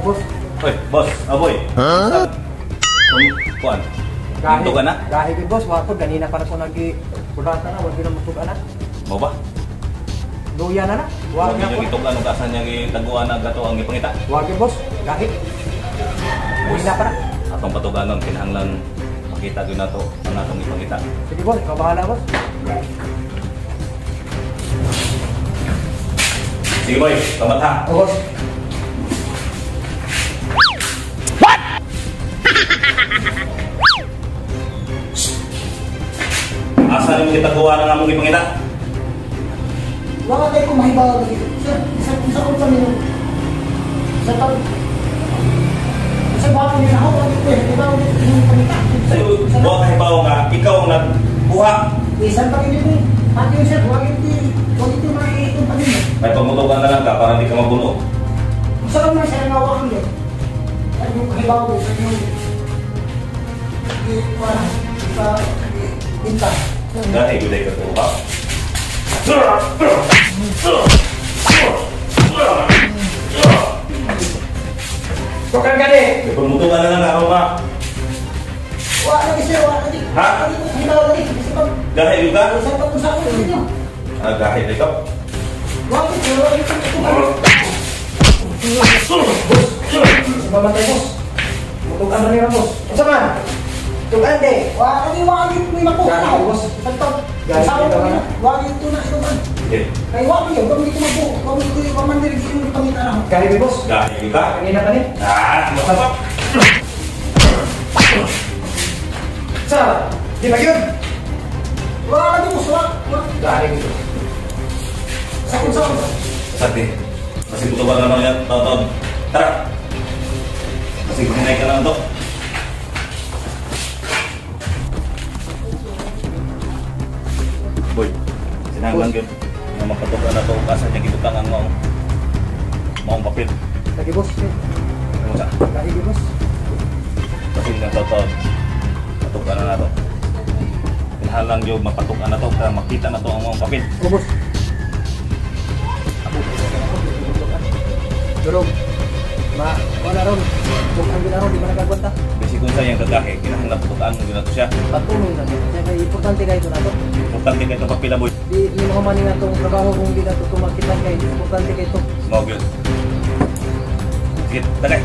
Boss. Oy, boss, aboy. Huh? Kuan. Dito ka na? Gahi gid, boss, wa ko ganina para ko nagi kulata na, wa gyud na matug ana. Mao ba? Luya na na. Wa gyud gitugan og asa niya gitaguan na gato ang gipangita. Wa gyud, boss, gahi. Ganina pa na. Atong patuganon kinahanglan makita gyud nato ang atong gipangita. Sige, boss, ikaw bahala, boss. Sige, boy, tamat ha. Oh, boss. What? Asa nimo gitaguan ang among gipangita? Wala kayo kung mahibaw lagi. Sir, isa ko pa ninyo. Sa tag sa bato niya ako, wala ko hibaw dito yung pangita. Sayo, wa ka hibaw nga ikaw ang nagkuha. Isan pa ninyo. Pati yun, sir, wag ito maitong pa ninyo. May pamutugan na lang ka para di ka mabuno. Sa lang man, sir, nga wala ko ay yung kahibaw ko sa inyong sa binta. Dahil guday ka kuha. Tukan ka di! May pamutugan na lang ako ka. Wala lagi, sir, wala lagi. Ha? Wala ko kahibaw lagi. Dahil yun ka? Isa pa kung sa ako ninyo. Ah, dahil ikaw? Wala ko, sir, wala ko. Boss, mamatay, boss. Mutugan na nila, boss. Unsa man? Tugan di. Wala lagi, wala lagi. May makuha na ako. Boss. Sa tag. Sa ako, wala ito na ito man. Kay wala yun, wala ito mabuo. Wala ito, wala man diri yung pangita na ako. Gahi, boss. Gahi ka? Kanina pa ni. Ah, masarap. Sa, di ba yun? Wala lagi, boss. Wala. Gahi, boss. Sa kung sa ako. Sati. Kasi buto ba naman yan? Taon-taon. Tara! Kasi hinay ka lang ito. Boy, sinanglan yun. Nga mapatukan na ito. Asa niya gibutang ang maong papel. Lagi, boss. Ano sa? Lagi, boss. Kasi nga taon-taon. Patukan na ito. Kinahalang yun mapatukan na ito. Kaya makita na ito ang maong papel. O, boss. Pero, wala ron. Tukan din na ron, di ba nagagwanta? Kasi kung sa'yo yung kagahe, kinahanglan patukaan mo din na ito siya. Patulong na dito. Kaya importante kayo ito na ito. Importante kayo itong papila, boy. Di mo maning na itong trabaho kung di na ito tumakitan kayo. Importante kayo ito. Mao gyud. Sige, tagay.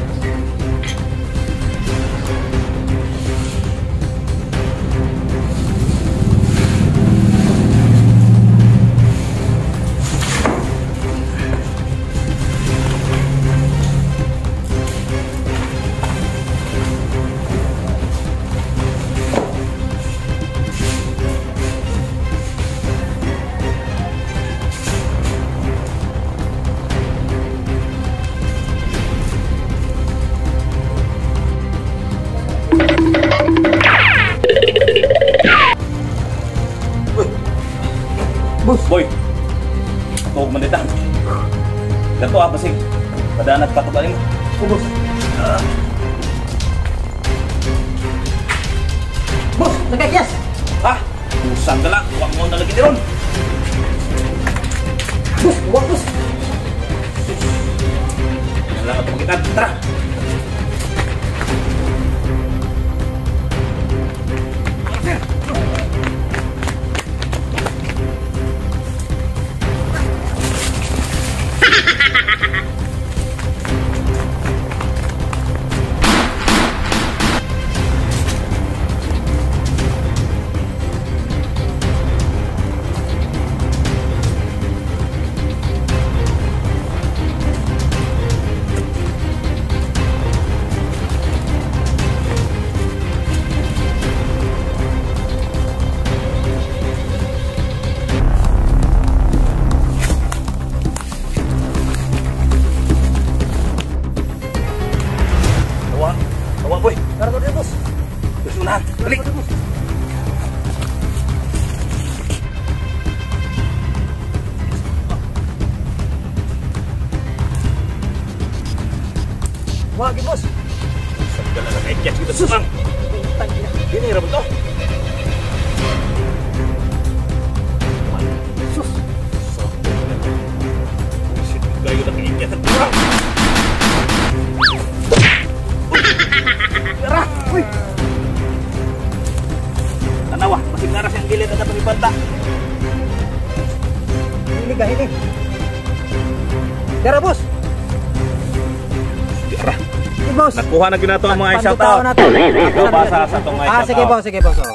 Boss. Boy, tuog man dita. Gato ah, basig. Padanat patukan mo. Oh, boss. Boss, nagkakyas. Ah, usang ka lang. Huwag mo na lagi ron. Boss, huwag, boss. Wala ka tumakitan. Tara. Tawa, boy. Tara, tara, boss. Gusto na. Balik. Wag, boss. Sagdala na kay Jess kita susang. Putang ina. Dini ra ba to? Sus. Shit, gayo na kay Jess. boss. Nakuha na gyud nato ang mga shout Pandutaw out. na to. Ikaw basa sa atong mga Ah, shout sige out. Boss, sige boss. Oh.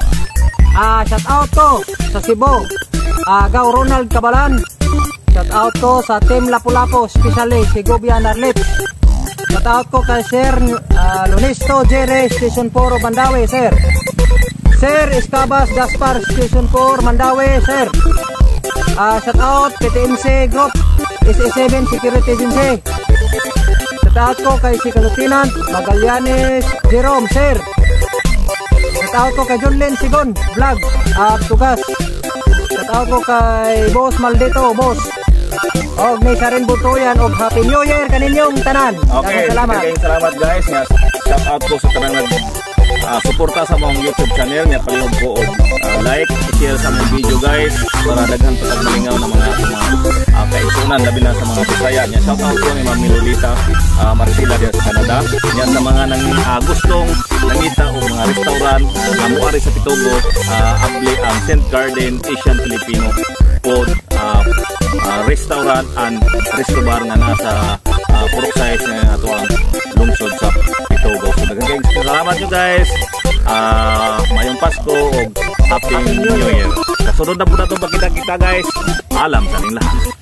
Ah, shout out ko sa Cebu. Ah, Gaw Ronald Cabalan. Shout out ko sa Team Lapu-Lapu, especially si Gobia Narlit. Shout out ko kay Sir Lunisto Jerry, Station 4 Mandaue, sir. Sir Escabas Gaspar, Station 4 Mandaue, sir. Ah, shout out PTMC Group, SA7 Security Agency. Shout out ko kay si Lieutenant Magallanes Jerome, sir. Shout out ko kay John Lynn Sigon, vlog, at Tugas. Shout out ko kay Boss Maldito, boss. Og ni Sharon Butuyan og Happy New Year kaninyong tanan. Okay, Daghang salamat. Daghang salamat, guys. Nga shout out ko sa tanang nag suporta sa among YouTube channel nga palihog ko og like, share sa among video, guys, para daghan pa tag malingaw na mga kaigsunan, labi na sa mga Bisaya. Nya shout out ko ni Ma'am Milolita Marcela diha sa Canada. Nya sa mga nang gustong nangita og mga restaurant nga moari sa Pitogo, abli ang St. Garden Asian Filipino Food Restaurant and Resto Bar nga nasa Purok Sais nga ato ang lungsod sa Pitogo. So daghang kayong salamat nyo, guys. Mayong Pasko ug Happy New Year. Kasunod na po na itong pagkita-kita, guys. Alam sa inyong lahat.